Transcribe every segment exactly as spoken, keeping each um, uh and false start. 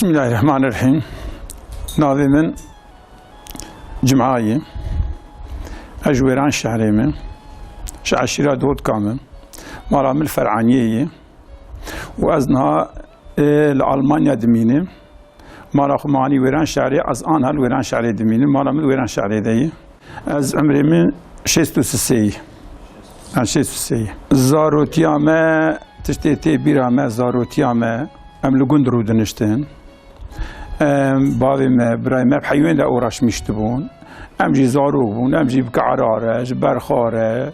Bismillahirrahmanirrahim. Navê min Cuma ye. Ez ji Wêran şehrê me. Ji eşîra Dotka me. Mala min li Ferhaniyê ye. Û ez niha, e, li Almanya dimînim. Mala xwe me anî Wêran şehrê, ez anha li Wêran şehrê dimînim. Mala min Wêran şehrê de ye. Ez umrê min şêst û sê ye. Em şêst û sê ye. Zarotiya me, tiştê tê bîra me, zarotiya me, em li gund rûdiniştin. Em, bavê me, birayê me bi heywan de uğraşmış dibûn. Em jî zarok bûn, em jî bi kara re, ji berxa re,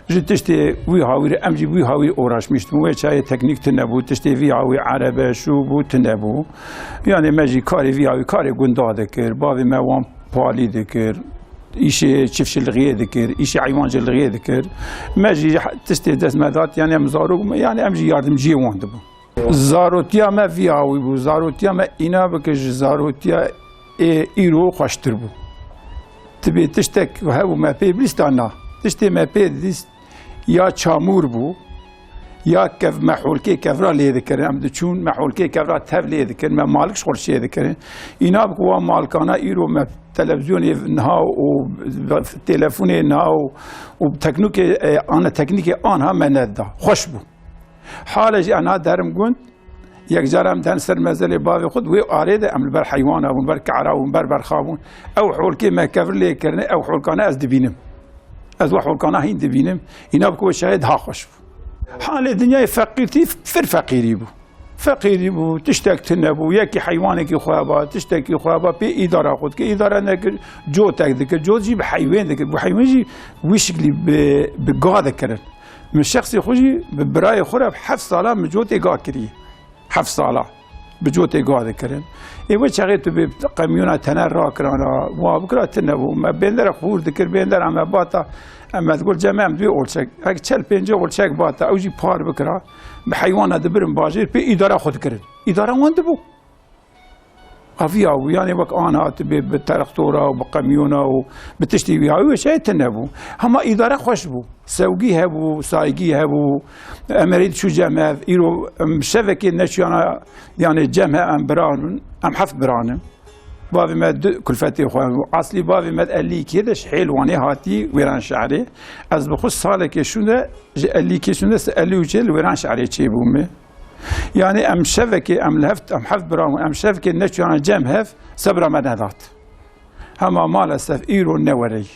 ji tiştê wî hawî re, em jî bi wî hawî uğraşmış dibûn. Wê çayê teknîk tune bû, tiştê vî hawî erebe, şû bû, tune bû. Yani me jî karê vî hawî, karê gunda dikir, bavê me wan palî dikir, îşê çiftçilixiyê dikir, îşê heywancilixiyê dikir. Me jî tiştê dest me dat, yani em zarok bûn, yani em jî yardimciyê wan dibûn. Zarotiya me vî hawî bû. Zarotiya me îna bike ji zarotiya ê îro xweştir bû. Tibê tiştek hebû me pê bîlîsta na. Tiştê me pê dîst ya çamûr bû, ya kev me holkê kevra lê dikirin. Em diçûn me holkê kevra tev lê dikirin. Me malik ji xwe çê dikirin. Îna bike wan malkana îro me televîzyonê niha û telefonê niha û, û teknûkê, e, ana teknîkê anha me nedida. Xweş bû. Hale jî ena derim gund, yek cara em den ser mezelê bavê xwe, di wê arê de em li ber heywana bûn, ber kara bûn, ber berxa bûn. Ew holkê me kevir lê kirine, ew holkane ez dibînim. Ez we holkana hîn dibînim. Îna bi ku şayê daha xweş bû. Halê dinyayê feqîrtî, fir feqîrî bû. Feqîrî bû, tiştek tune bû, yekî heywanekî xwe ba, tiştekî xwe ba, pê îdara xwe dikir, îdara nekir, cotek dikir, cot jî bi heywan dikir. Bi heywan jî wî şiklî bi, bi ga dikirin. Min şexsê xwe jî bi birayê xwe re heft sala min cotê ga kiriye. Heft sala bi cotê ga dikirin. Ê wê çaxê tu bê qemiyona tener rakirana, wa bikira tune bû. Me bêndera xûr dikir, bêndera me bata, em me digot cem em duyê olçek. Hek çel pêncê olçek bata, ew jî par bikira. Bi heywana dibirin bajêr, pê îdara xwe dikirin. Îdara wan dibû. Aviya bû, yanê wek an hatibê bi terektora û bi qemiyona û bi tiştî wî hawî wê şey tune bû. Hema îdare xweş bû. Sewgî hebû, saygî hebû. Em erê diçû cem hev. Îro em şevekê neçûyana, yanê cem hev em biran in. Em heft biran in. Bavê me du kulfetê xwe hebû. Aslî bavê me di ellî ikê de ji Hêlwanê hatî Wêran şehrê. Ez bi xwe salekê şûnde ji ellî ikê şûnde se ellî û çê li Wêran şehrê çêbûme. Yani em şevekê, em li heft, em heft bira bûn, em şevekê neçûyana cem hev, sebra me nedat. Hema maalesef îro ne wereyî.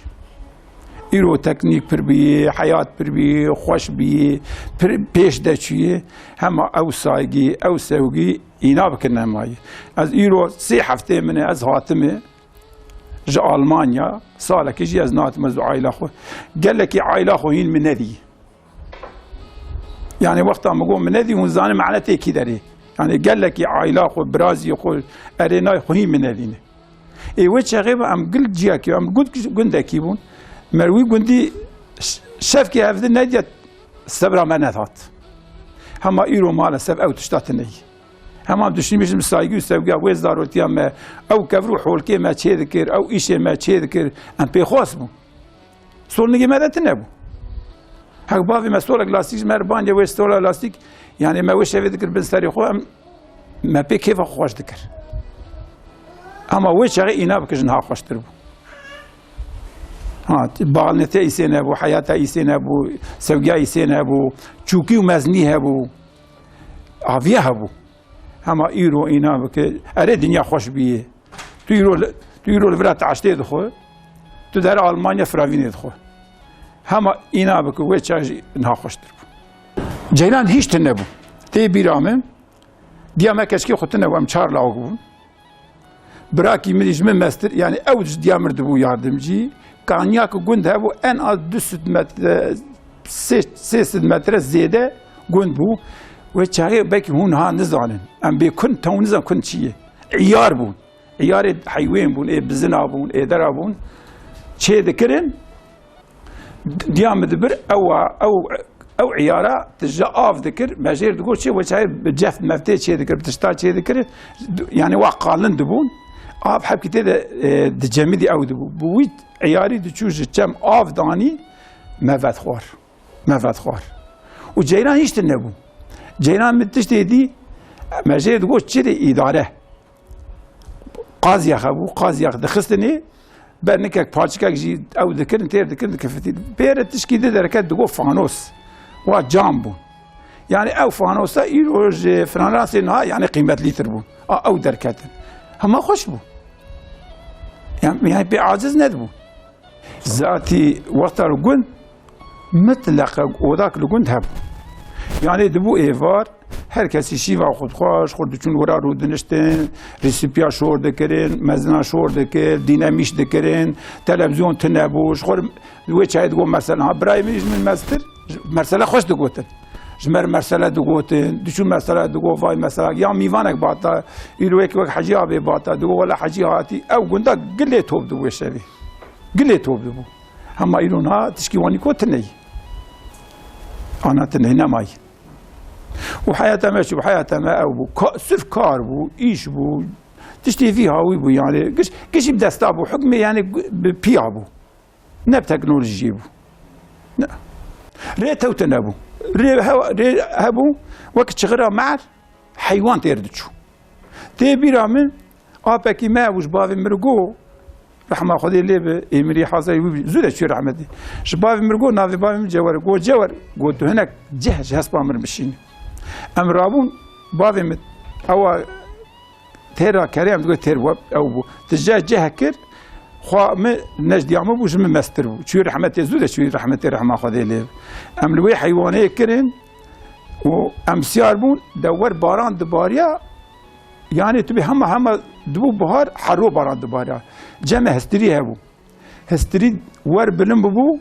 Îro teknîk pir biyê, heyat pir biyê, xweş biyê, pir, pêş de çûyê. Hema ew saygî, ew sewgî îna bikin nemayî. Ez îro sê heftê min e, ez hatime ji Almanya, salekê jî ez nahatime ez û aîla xwe. Gelekî aîla xwe hîn min nedî. Yani wexta min got min nedî, hûn zanin mane tê kî derê. Yani gelekî aîla xwe, birazî xwe, erê nayê xwe hîn min nedîne. Ê wê çaxê ve em gil ciyakî, em gund, gundekî bûn. Me wî gundî ş-, şevkê hevdi nediye, sebra me nedat. Hema îro maalesef ew tişta tune ye. Hema em dişînî bêjin saygî û sevgiya wê zarotiya me, ew kevir û holkê me çê dikir, ew îşê me çê dikir, em pêxwas bûn. Solnigê me de tune bû. Hek bavê me solek lastîk ji me re bandê wê sola lastîk, yani me wê şevê dikir bin serê xwe, em, me pê kêfa xwe xweş dikir. Ama wê çaxê îna bike ji niha xweştir bû. Ha, balnete îsê nebû, heyata îsê nebû, sevgiya îsê nebû, çûkî û meznî hebû, aviye hebû. Hema îro îna bike, erê dinya xweş biyê. Tu îro li, tu îro li vira taştê dixwe, tu dere Almanya firavînê dixwe. Hema îna bike, wê çax jî niha xweştir bû. Ceylan hîç tune bû. Tê bîra min, diya me keçikê xwe tune bû, em çar lawik bûn. Birakî min jî ji min mestir, yani ew ji diya min dibû yardimcî. Kanyaka gund hebû, en az du sed metre, sê, sê sed metre zêde gund bû. Wê çaxê belkî hûn ha nizanin. Em bê kun, tew nizan kun çi ye. Îyar bûn. Îyarê heywên bûn, ê bizina bûn, ê dera bûn. Çê dikirin. Diya min dibir, ew a, ew, ew îyara tije av dikir, me jêr digot çê, wê çayê bi ceft meftê çê dikir, bi tişta çê dikir, yani wa qalin dibûn. Av hepkî tê de, e, dicemidî ew dibû. Bi wî îyarî diçû ji çem av danî, me vedxwar. Me vedxwar. Û ceyran hîç tune bû. Ceyran min tiştê dî, me jêr digot çi dê îdare. Qazyax hebû, qazyax dixistinê, ber nikek paçikek jî ew dikirin, têr dikirin, dikefitî. Pêre tişkî di dereket digot fanos. Wa cam bû. Yani ew fanosa îro ji Fransê niha yani qîmetlîtir bû. A ew derketin. Hema xweş bû. Yani, yani pê aciz nedibû. Zatî wexta li gund mitleqe odak li gund hebû. Yani dibû êvar, her kesî şîva xwe dixwar, ji xwe diçûn wira rûdiniştin, rîsîpiya şor dikirin, mezina şor dikir, dînemîş dikirin, televizyon tune bû, ji xwe wê çayê digot mersela. Ha, birayê min ji min meztir, mersela xweş digotin. Ji me re mersela digotin, diçûn mersela digot, vay mersela, ya mîvanek bata, îro wek, wek Hecî abê bata, digot, wela Hecî hatî, ew gunda gilê top dibû wê şevê. Gilê top dibû. Hema îro niha tişkî wanî ko tune yî. Ana tune yî, nema yî. Û heyata me çi bû? Heyata me ew bû. Ka-, sirf kar bû, îş bû. Tiştê vî hawî bû yani. Giş-, gişî bi desta bû. Hukmê yani gu-, bi piya bû. Ne bi teknolojiyê bû. Ne. Rê tewte nebû. Rê he-, rê hebû, wek çixira mer, heywan têr diçû. Tê bîra min, apekî me bû, ji bavê min re got, rehma Xwedê lê be, êmirî hazirî wî bî, zû de çû rehmetê. Ji bavê min re got, navê bavê min Cewer. Got, Cewer, got, tu hinek ceh ji hespa min re bişîne. Em rabûn, bavê min, ewa têra kerê, em digot têr we, ew bû. Ti ceh ceh kir, xwa min nejdiya min bû, ji min mestir bû. Çû rehmetê, zû de çû rehmetê, rehma Xwedê lê be. Em li wê heywanê kirin, û em siyar bûn, de wer baran dibariya, yani tu bê hema, hema dibû bihar, hero baran dibariya. Cem e, histirî hebû. Histirî wer bilind bibû,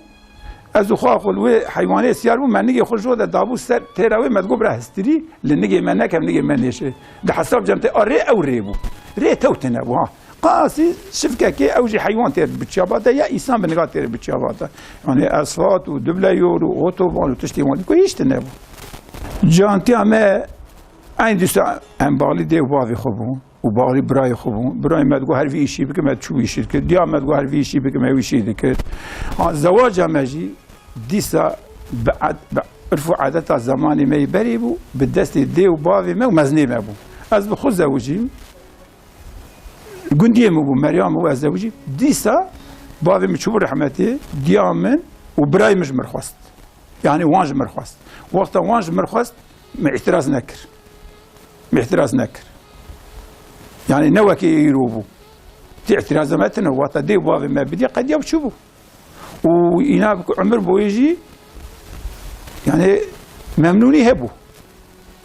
ez û xwe, xwe li wê heywanê siyar bûm, me nigê xwe ji de dabû ser têra wê, me digot, bira histirî, li nigê me neke, nigê me nêşe. Di hesab cem tê, a rê ew rê bû. Rê tew tine bû, ha. Qasî şivkekê ew jî heywan têr biçiya bate ya îsan bi niga têr biçiya bate. Yani esfalt û dubleyor û otoban û tiştê wan ku hiç tine bû. Cantiya me eyn dîsa em balî dê û bavê xwe bûn û balî birayê xwe bûn. Birayê me digot her vî îşî bike, me çû îşî dikir. Diya me digot her vî îşî bike, me wî îşî dikir. Ha, zewaca me jî dîsa bi ed-, bi urf û edeta zemanê me yê berê bû, bi destê dê û bavê me û mezinê me bû. Ez bi xwe zewicîm. Gundiyê min bû, Meryem û ez zewicî. Dîsa bavê min çûbû rehmetê, diya min û birayê min ji min xwest. Yani wan ji min xwest. Wexta wan ji min xwest, min îtiraz nekir. Min îtiraz nekir. Yani ne wekî îro bû. Ti îtiraza me tine, wexta dê û bavê me bidiye, qediya çûbû. Û îna bi ku umir boyê jî, yani, memnûnî hebû.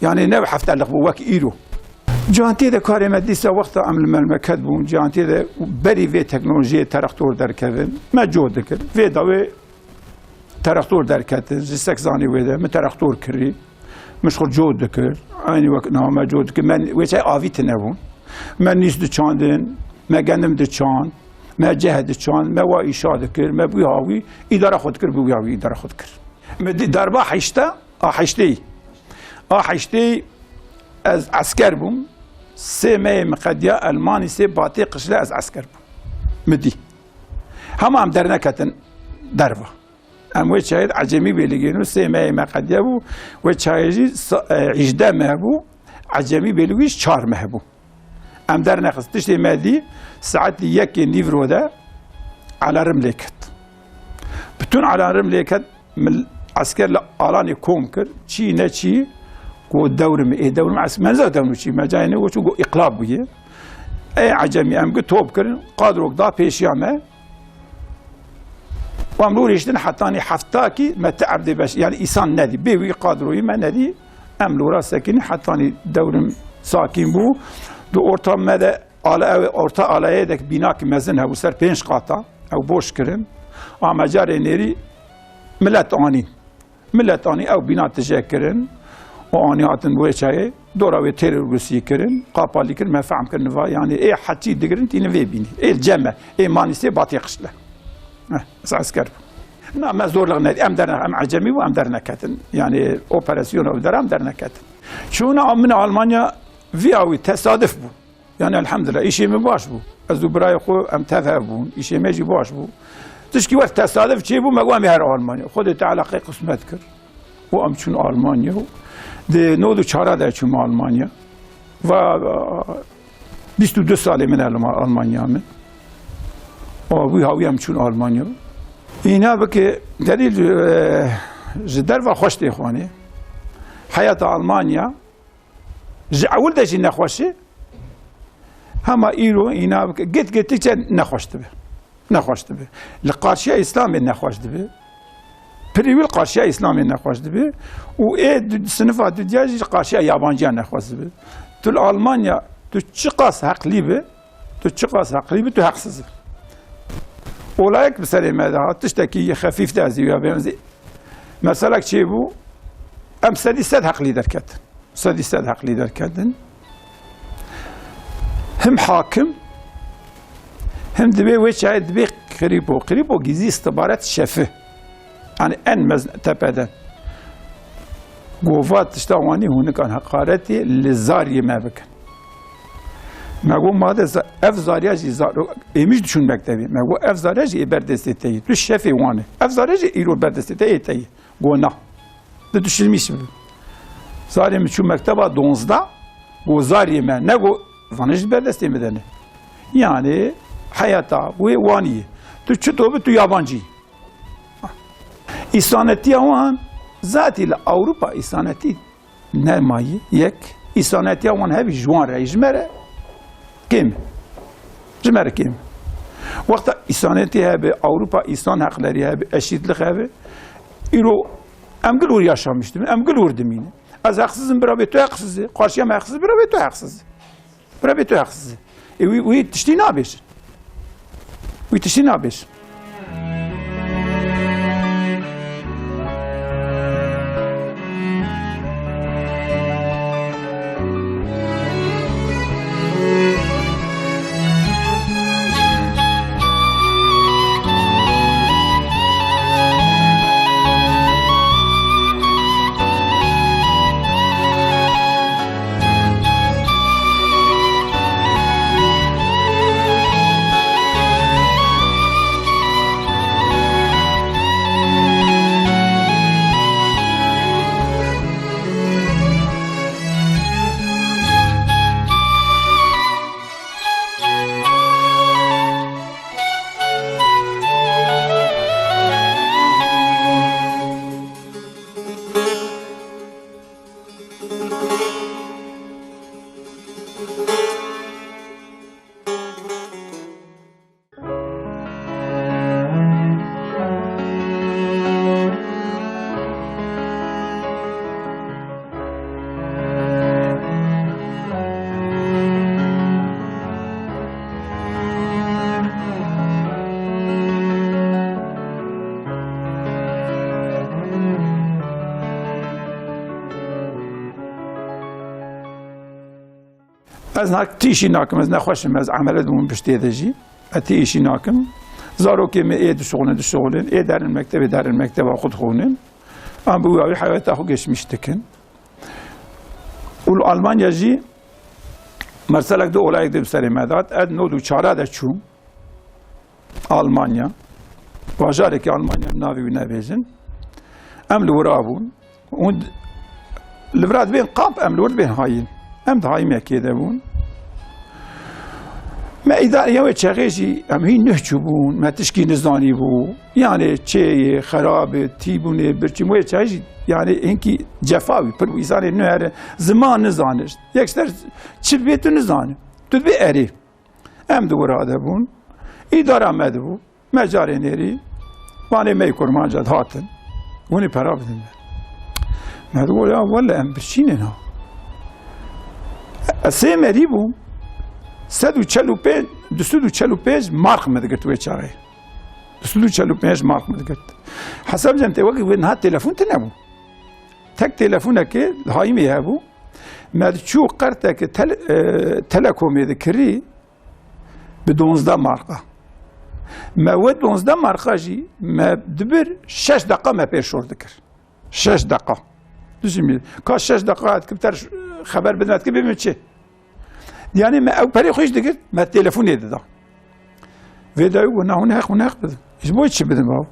Yani, ne heftelix bû wek îro. Cantiyê de karê me dîsa wexta em li memleket bûn, cantiyê de berî vê teknolojiyê teraktor derkevin, me cot dikir. Vê dawê teraktor derketin, ji sek zanî wê de, min teraktor kirî. Min ji xwe cot dikir. Eynî wek niha me cot dikir. Me wê çay avî tine bûn. Me nîs diçandin, me gendim diçand, me ceh diçand, me wa îşa dikir, me bû hawî, îdara xwe dikir, bû hawî îdara xwe dikir. Me dî darba heşta, a heştê. A heştê ez esker bûm. Sê meyê min qediya Elmanî sê batê qişle ez esker bûm. Mi dî. Hema em derneketin derva. Em wê çayê ecemî bê ligêno, sê meyê me qediye bû. Wê çayê jî sa-, e, hîjdeh meh bû, ecemî bê ligî çar meh bû. Em dernexist. Tiştê me dî, saetî yekê nîvro de alarm lê ket. Bütün alarm lê ket, min esker li alanê kom kir, çî ne çî, ku dewrim, ê dewrim es-, me nizam dewrim çî, me cayê ne, çû ku îqlab bûye. Ê ecemî em gi top kirin, qadrok da pêşiya me, Û em li wir hiştin hetanî hefta kî me ti erdê beş, yani îsan nedî. Bê wî qadroyî me nedî. Em li wira sekinî hetanî dewrim sakîn bû. Di orta me de ala, ew orta alayê de bînakî mezin hebû ser pênc qata. Ew boş kirin. Ame carê nêrî milet anîn. Milet anî ew bîna tije kirin. Û anî hatin wê çayê. Dora wê teroristî kirin, qapalî kirin, me fehm kirin va, yani ê hetî digirin tînin vê bînî. Ê cem e, ê manîsê batê qişle. Eh, ez esker bû. Na me zorluk nedî, em derne, em ecemî bû, em derneketin. Yani operasyona ew der em derneketin. Çûna min Almanya vî awî tesadüf bû. Yani elhamdülillah, îşê min baş bû. Ez û birayê xwe em tev hev bûn, îşê me jî baş bû. Tişkî wek tesadüf çêbû, me got em ê her Almanya. Xwedê Teala qey qismet kir. Û em çûn Almanya û di nod û çara de çûm Almanya. Va, Bîst û du salê min Alma-, Almanya min. Û wî hawî em çûn Almanya. Îna bike delîl, e, ji derva xweş tê xwanê. Heyata Almanya ji ewil de jî nexweş e. Hema îro îna bike git gittikçe nexweş dibe. Nexweş dibe. Li qarşiya Îslamê nexweş dibe. Pirî wî li qarşiya Îslamê nexweş dibe. Û ê du-, sinifa dudiya jî li qarşiya yabanciya nexweş dibe. Tu li Almanya, tu çiqas heqlî bi, tu çiqas heqlî bi, tu heqsiz î. Olayek bi serê me de hat, tiştekî xefîf de ez ê wî bêm. Meselek çêbû, em sedî sed heqlî derketin. Sedî sed heqlî derketin. Him hakim, him dibê wê çayê dibê qirîpo. Qirîpo gizî istixbaret şefi. Yani en mezin tepeden. Gova tişta wanî hûnikan heqaretê li zariyê me bikin. Me got, ma de za-, ev zariya jî zaro-, êmiş diçûn mektebê. Me got, ev zariya jî ê ber destê te yî. Tu şefê wan e. Ev zariya jî îro ber destê te yê te yî. Go na. Di duşilmîş bi. Zarê min çû mekteba donzda, go zarê me, ne go, vanê ji ber destê min de ne. Yani, heyata wê wanî ye. Tu çito bi, tu yabancî. Îsanetiya wan, zatî li Ewropa îsanetî nemayî, yek, îsanetiya wan hebî ji wan re, ji me re kêm e. Ji me re kêm e. Wexta îsanetî hebe, Ewropa îsan heqlerî hebe, eşîtlik hebe, îro em gil wir yaşamiş dibin, em gil wir dimînin. Ez heqsizim, bira bê tu heqsiz e. Qarşiya me heqsiz, bira bê tu heqsiz e. Bira bê tu heqsiz e. E, wî, wî tiştî nabêjin. Wî tiştî nabêjin. Ez nak tî îşî nakim, ez nexweş im, ez emele dibûm piştê de jî. Ez tî îşî nakim. Zarokê me ê dişuxulin, dişuxulin, ê derin mektebê, derin mekteba xwe dixwînin. Em bi wî awî heyata xwe geçmiş dikin. Û li Almanya jî merselek de olayek de bi serê me de hat. Ez nod û çara de çûm. Almanya. Bajarekî Almanya navê wî nebêjin. Em li wira bûn. Hûn d-, li vira dibên kamp, em li wir dibên hayîn. Em di hayîmekê de bûn. Me îdare ya wê çaxê jî, em hîn nuh çûbûn, me tişkî nizanî bû. Yani çê ye, xerab e, tî bûne, birçî wê çaxê jî, yani hinkî cefa wî pir bû. Însanê nuh here, ziman nizanir. Yek ser çi bê tu nizanî. Tu dibê erê. Em di wira de bûn. Îdara me dibû. Me carê nêrî, vanê me yê kurmanca dihatin. Hûnê pera bidin me. Me digot, ya wele em birçînên ha. Ez sê merî bûm. Sed û çel û pênc, du sed û çel û pênc mark me digirt wê çaxê. Du sed û çel û pênc mark me digirt. Hesab cem te wekî wê niha telefon tune bû. Tek telefonekê li hayîmê hebû. Me diçû qerteke tel-, e, telekomê dikirî. Bi donzdeh marka. Me wê donzdeh marka jî me dibir şeş deqa me pê şor dikir. Şeş deqa. Düşünmüyor. Ka şeş deqa dikim ter xeber bidin, dikim bibim çi? Yani me ew perê xwe jî digirt, me telefonê dida. Vê dayî got, na hûn heq, hûn heq bidin. Ji bo çi bidin bavo?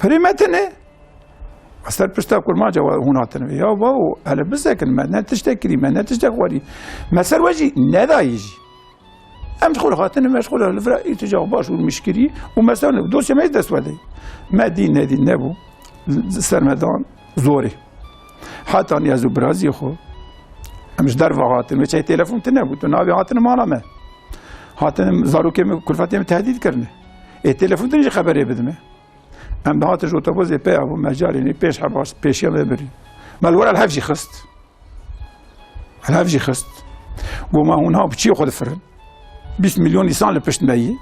Perê me tune. Ser pişta kurmanca hûn hatin. Ya bavo, hele bisekin, me ne tiştek kirî, me ne tiştek xwarî. Me ser we jî nedayî jî. Em ji xwe re hatine, me ji xwe re li vira îtîca baş û mişkirî û me ser ne, dosya me yê dest we de. Me dî nedî nebû, ser me dan zorê. Heta niha ez û biraziyê xwe, em ji derve hatin, wê çay telefon tune bû, tu navê hatine mala me. Hatine zarokê me, kulfetê me tehdît kirine. Ê telefon tune jî xeberê bidime. Em dihatin ji otobusê peya bû, me carê nî pêş heba pêşiya me birî. Me li wir el hev jî xist. El hev jî xist. Got, "Ma hûn ha bi çiyê xwe difirin? Bîst milyon însan li pişt me yî.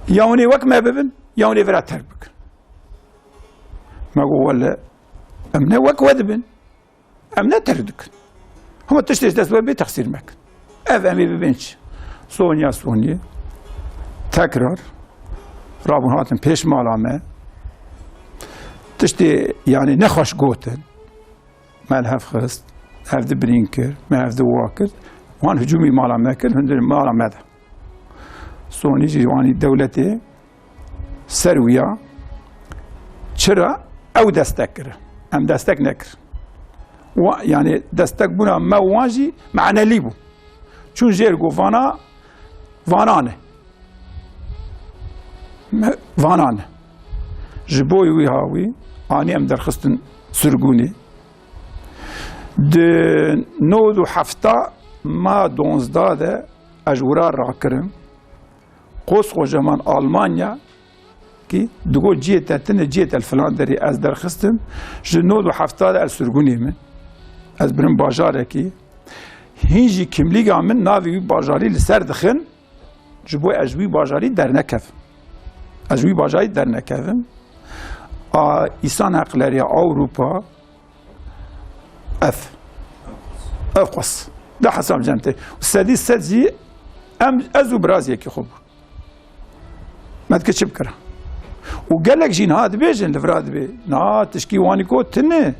Ya hûn ê wek me bibin, ya hûn ê vira terk bikin." Me got, "Wele, em ne wek we dibin." Em ne terk dikin. Hema tiştê ji dest we bê texsîr mekin. Ev em ê bibên çi? Sonya soniyê. Tekrar. Rabûn hatin pêş mala me. Tiştê, yanî, nexweş gotin. Me li hev xist. Hev di birîn kir. Me hev di wa kir. Wan hicûmî mala me kir. Hundir mala me de. Sonî jî wanî dewletê ser wî ya. Çira? Ew destek kir. Em destek nekir. Wa, yani destek bûna me wan jî manelî bû. Çûn jêr got vana, vana ne. Me, vana ne. Ji bo wî ha wî anî em derxistin sirgûnê. Di nod û hefta ma donzdeh de ez ji wira rakirim. Qos xwe ji heman Almanya kî digot cihê te tine, cihê te li filan derê ez derxistim, ji nod û hefta de ez sirgûnê me. Ez birim bajarekî. Hîn jî kimlîga min navê wî bajarî li ser dixin, ji bo ez ji wî bajarî dernekevim. Ez ji wî bajarî dernekevim. A, Îsan Heqleriya Ewropa, Ev. Ev qas. Da hesab cem te. Sedî sed jî em, ez û biraz yekî xwe bû. Me dike çi bikira? Û gelek jî niha dibêjin, li vira dibê, na, tişkî wanî got tune.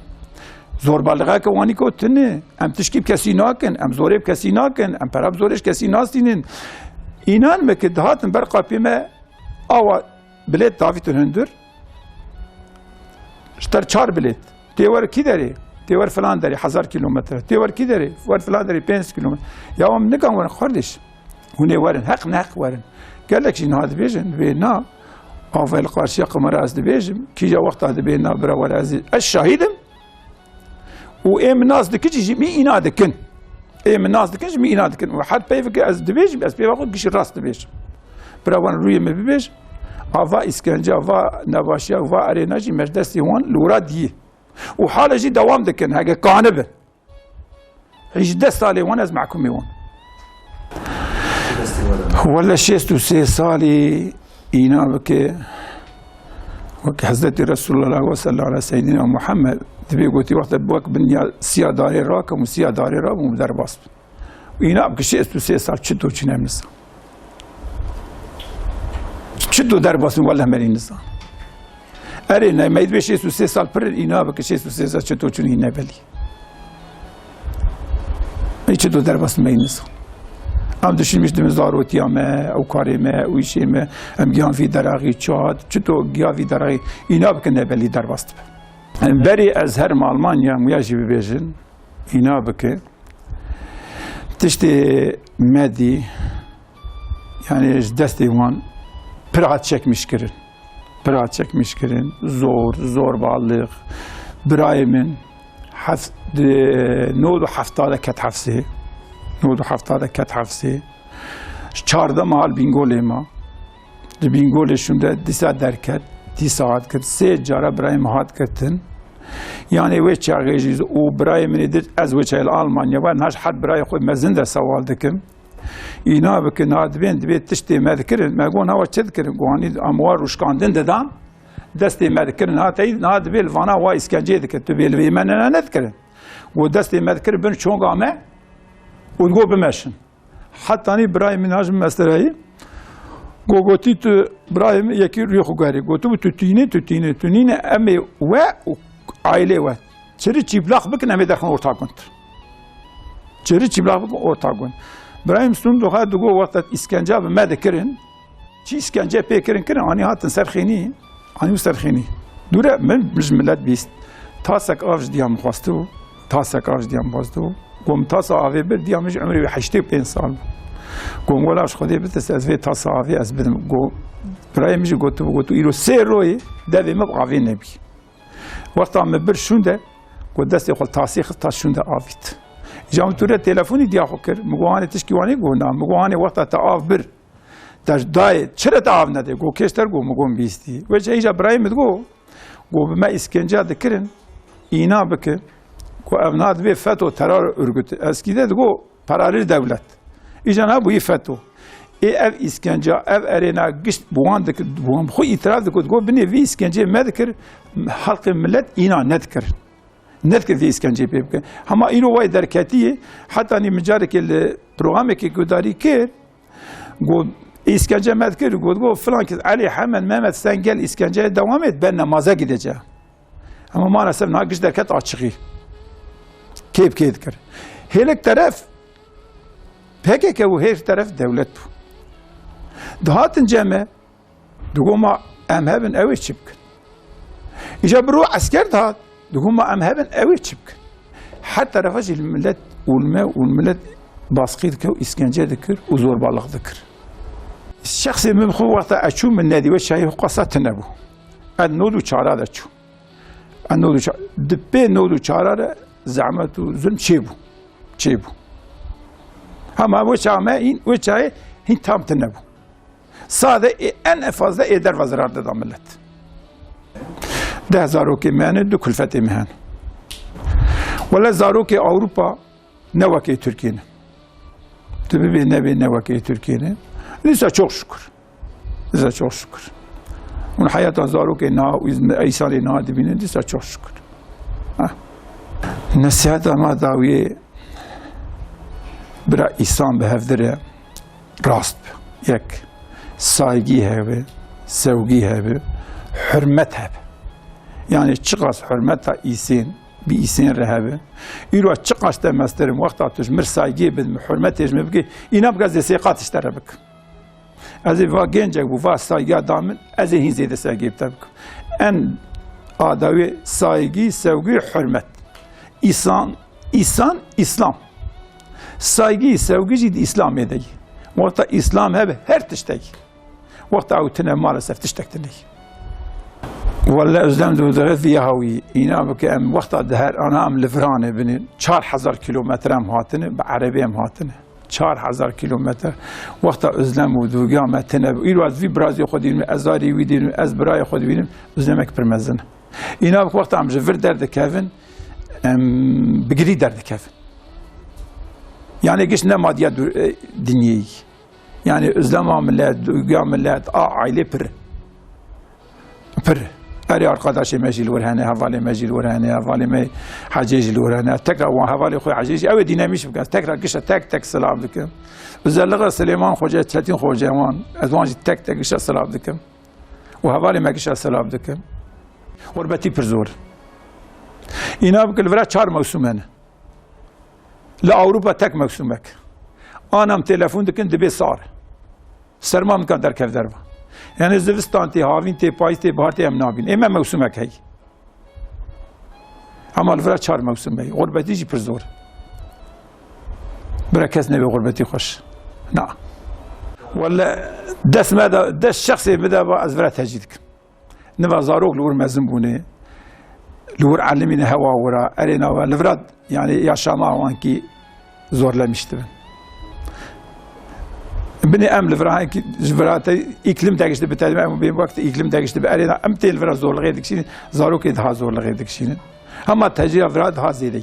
Zorbalixeke wanî got tune. Em tişkî bi kesî nakin, em zorê bi kesî nakin, em pera bi zorê ji kesî nastînin. Înan me ki dihatin ber qapiyê me awa bilêt davîtin hundir. Ji te re çar bilêt. Tê wer kî derê? Tê wer filan derê, hezar kîlometre. Tê wer kî derê? Wer filan derê, pênc sed kîlometre. Ya em nikan werin, kardeş. Hûn ê werin, heq neheq werin. Gelek jî niha dibêjin, dibê na. Avê li qarşiya kamera ez dibêjim. Kîja wexta dibê na, bira were ez, ez şahîd im. Û ê min nas dikin jî, jî min îna dikin. Ê min nas dikin jî, min îna dikin. Û her peyveke ez dibêjim, ez peyva xwe gişî rast dibêjim. Bira wan rûyê min bibêj, a va îskence, va nebaşiya, va erêna jî me ji destê wan li wira diyî. Û hale jî dewam dikin, heke kanibin. Hîjdeh salê wan ez mehkûmê wan. Wele şêst û sê salî îna bike, wek Hezretî Resulullah ve sallallahu ala seyyidina Muhammed, dibê gotî wexta wek binya siya darê rakim û siya darê rabûm û derbas bûm. Îna bike şêst û sê sal çi to çi ne nizan. Çi tu derbas in, welleh merî nizan. Erê, ne, me dibê şêst û sê sal pir in, îna bike şêst û sê sal çi tu çûn hîn nebelî. Ê çi tu derbas in, me nizan. Em dişîmiş dimin zarotiya me, ew karê me, ew îşê me, em giyan vî deraxî çat, çi tu giya vî deraxî, îna bike nebelî derbas dibe. Em berî ez herim Almanya, em wiya jî bibêjin, îna bike. Tiştê me dî, yani ji destê wan pir hat çekmiş kirin. Pir hat çekmiş kirin. Zor, zorbalık. Birayê min hef-, di, nod û hefta de ket hefsê. Nod û hefta de ket hefsê. Çardeh mah li Bîngolê ma. Di Bîngolê şûnde dîsa derket. Dîsa hat girt. Sê cara birayê min hat girtin. Yani wê çaxê jî û birayê min ê dir ez wê çaxê li Almanya var. Niha ji her birayê xwe mezin de sewal dikim. Îna bikin, ha dibên, dibê tiştê me dikirin. Me got, "Nawa çi dikirin?" Got, "Hanî em wa rûşkandin didan, destê me dikirin." Ha teyî, niha dibê li vana wa îskenceyê dikin. Tu bê li vê me ne, ne, nedikirin. Got, "Destê me dikirin bin çonga me û digot bimeşin." Hetanî birayê min haj mestereyî. Got, gotî tu birayê min yekî rûyê xwe guherî. Gotibû, "Tu tînî, tu tînî, tu nîne, em ê we û aîlê we." Çiri çîplax bikin, em ê derxin orta gund. Çiri çîplax bikin orta gund. Birayê min stûn doxa digo wexta îskenca bi me dikirin. Çi îskence pê kirin kirin, anî hatin ser xênî, anî û ser xênî. Dûre min, min ji milet bîst. Tasek av ji diya min xwestibû. Tasek av ji diya min xwestibû. Got min tasa avê bir, diya min ji umrê wî heştê û pênc sal bû. Got, wela ji Xwedê bitirse, ez vê tasa avê ez bidim. Got, birayê min jî gotibû, got, îro sê royê devê min bi avê nebî. Wexta min bir şûnde, got, destê xwe li tasê xist, tas şûnde avît. Îca min tûre telefonî diya xwe kir. Min got, hanê tişkî wanê? Got, na. Min got, hanê wexta te av bir, te ji dayê, çi re te av nede? Got, kêşter, got, min got, bîstî. Wê çayî îca birayê min digot, got, bi me îskenca dikirin, îna bike, got, ev niha dibê feto terör örgütü. Eskîde digot, paralel devlet. Îca niha bûyî feto. Ê ev îskenca, ev erêna gişt bi wan dikir, bi wan bi xwe îtiraf dikir, digot, binê vî îskenceyê me dikir, xelkê millet îna nedikir. Nedikir vî îskenceyê pê bike. Hema îro way derketiyê, heta nî min carekê li programekê guhdarî kir, got, îskence me dikir, got, got, filan kes, Elî, Hemed, Mehmet, sen gel îskenceye devam et, ben namaza gideceğim. Ama maalesef niha giş derket açığı. Kê bi kê dikir. Hêlek teref P K K bû, hêr teref dewlet bû. Dihatin cem me, digot, ma em hebin, ew ê çi bikin? Îca bi ro esker dihat, digot, ma em hebin, ew ê çi bikin? Her terefa jî li millet û li me û li millet baskî dikir û îskence dikir û zorbalık dikir. Şexsê min bi xwe wexta ez çûm, min nedî, wê çayê qasa tune bû. Ez nod û çara de çûm. Ez nod û çar, di pê nod û çara re zehmet û zulm çêbû. Çêbû. Hema wê çaxa me hîn, wê çayê hîn tam tune bû. Sade ê en fazla ê derva zirar dida millet. Deh zarokê me hene, du kulfetê me hene. Wele zarokê Ewropa ne wekê Tirkiyê ne. Tu bibê nebê ne wekê Tirkiyê ne. Dîsa çok şükür. Dîsa çok şükür. Hûn heyata zarokê niha û îz-, îsanê niha dibînin, dîsa çok şükür. Ha. Nesiheta ma dawiyê bira îsan bi hevdire rast bi. Yek, saygî hebe, sevgî hebe, hurmet hebe. Yani çiqas hurmeta îsên, bi îsên re hebe. Îro çiqas te mesterim, wexta tu ji mir saygiyê bidin, hurmetê ji min bike, îna bike zê sê qat ji te re bikim. Ez ê va gencek bû, va saygîya da min, ez ê hîn zêde saygiyê bi te bikim. En adawê saygî, sevgî, hurmet. Îsan, îsan, îslam. Saygî, sevgî jî di îslamê de ye. Wexta îslam hebe her tiştek. Wexta ew tune maalesef tiştek tune ye. Welle özlem dû dere viya hawî. Îna bike em wexta di her ana em li viranê binin. Çar hezar kilometre em hatine, bi erebê em hatine. Çar hezar kilometre. Wexta özlem û dûgiya me tune bû. Îro ez vî birazê xwe dînim, ez zarê wî dînim, ez birayê xwe dibînim, özlemek pir mezin e. Îna wexta em ji vir derdikevin, em bi girî derdikevin. Yani giş ne madiya dû-, e, dinyeyî. Yani özlema millet, dûgiya millet, a aile pir. Pir. Erê arkadaşê me jî li wir hene, hevalê me jî li wir hene, hevalê me Hecê jî li wir hene. Tekrar wan hevalê xwe Hecê jî, ew ê dînemîş bikin. Tekrar gişa tek tek silav dikim. Özellikle Silêman Xoce, Çetin Xoce wan, ez wan jî tek tek gişa silav dikim. Û hevalê me gişa silav dikim. Xurbetî pir zor. Îna bike li vira çar mewsûm hene. Li Ewropa tek mewsûmek. Anam telefon dikin, dibê sar. Serma min ka derkev derva. Yani zivistan tê, havîn tê, payîz tê, bihar tê, em nabîn. Ê me mewsûmek heye. Hema li vira çar mewsûm heye. Xurbetî jî pir zor. Bira kes nebe xurbetî xweş. Na. Welle dest me de, dest şexsê bide ba ez vira tecî dikim. Niva zarok li wir mezin bûne, li wir elimîne hewa wira, erê nava, li vira, yani yaşama wankî zorlemiş dibin. Binê em li vira, ji vira te îklim tegişti bi tedim, em bê wekti îklim tegişti bi erê na, em tên li vira zorlixê dikişînin, zarokê daha zorlixê dikişînin. Hema tecrîya vira daha zêde ye.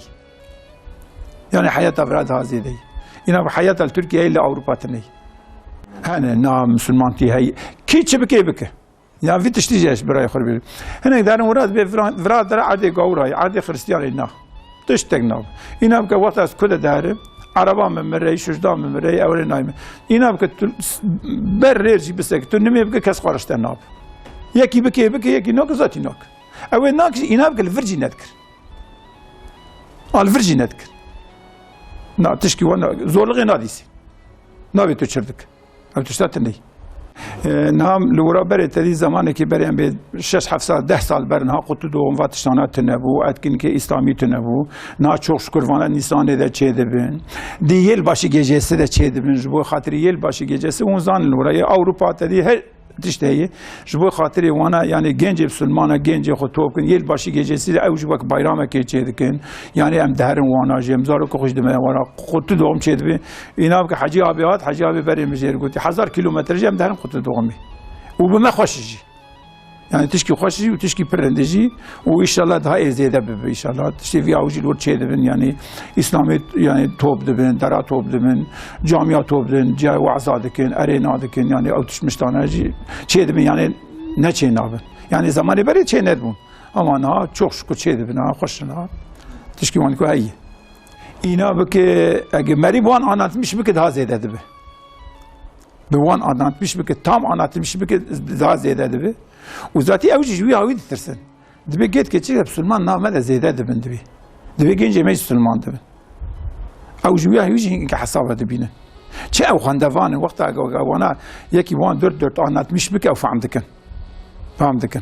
Yani heyata vira daha zêde ye. Îna bi heyata li Tirkiyeyê li Ewropa tine ye. Hene na misilmantî heye. Kî çi bike bike. Ya vî tiştî jî ez birayê xwe bêrim. Hinek derin wira dibê vira, vira dere erdê gawirayê, erdê Xiristiyanê na. Tiştek na. Îna bike wexta ez kule derim, ereba min mireyî, şujda min mireyî, ewrê nayê min. Îna bike tu ber rêr jî bisek, tu nimê bike kes xwe rişte nabe. Yekî bike, bike, yekî nake, zatî nake. Ew ê nake jî îna bike li vir jî nedikir. A li vir jî nedikir. Na, tişkî wan na, zorlixê nadîsî. Navê tu çir dike. Ew tişta tune ye. E, niha li wira berê te dî zemanekî berê em bê şeş heft sal, deh sal ber niha qutu doğum va tiştana tune bû, etkinlikê îslamî tune bû. Niha çok şükür vana Nîsanê de çêdibin. Dî yêlbaşî gecesi de çêdibin. Ji bo xatirî yêlbaşî gecesi hûn zanin li wira yê Ewropa te dî her tişt heye. Ji bo xatirê wana, yani gencê bisilmana, gencê xwe top kin. Yêlbaşî gecesi de ew ji wek bayramekê çêdikin. Yani em diherin wana jî, em zarok xwe jî dime wara. Qutu doğum çêdibe. Îna bike Hecî abê hat, Hecî abê berê min jê re gotî. Hezar kilometre jî em diherin qutu doğumê. Û bi me xweş jî. Yani tişkî xweş jî û tişkî pir rindî jî û înşallah daha ê zêde bibe înşallah. Tiştê vî awî jî li wir çêdibin, yani îslamê, yani top dibin, dera top dibin, camiya top dibin, cihayê weza dikin, erêna dikin, yani ew tişt miştane jî çêdibin, yani ne çê nabin. Yani zemanê berê çê nedibûn. Ama niha çok şükür çêdibin, ha xweş in ha. Tişkî wan ku heye. Îna bike, ege merî bi wan anlatmiş bike daha zêde dibe. Bi wan anlatmiş bike, tam anlatmiş bike daha zêde dibe. Û zatî ew jî ji wî hawî ditirsin. Dibe gêt keçik Bisilman nav me de zêde dibin dibe. Dibe gencê me jî Bisilman dibin. Ew ji wî hawî jî hinke hesaba dibînin. Çi ew xwendevan in, wexta wana yekî wan dört dört anlatmiş bike ew fehm dikin. Fehm dikin.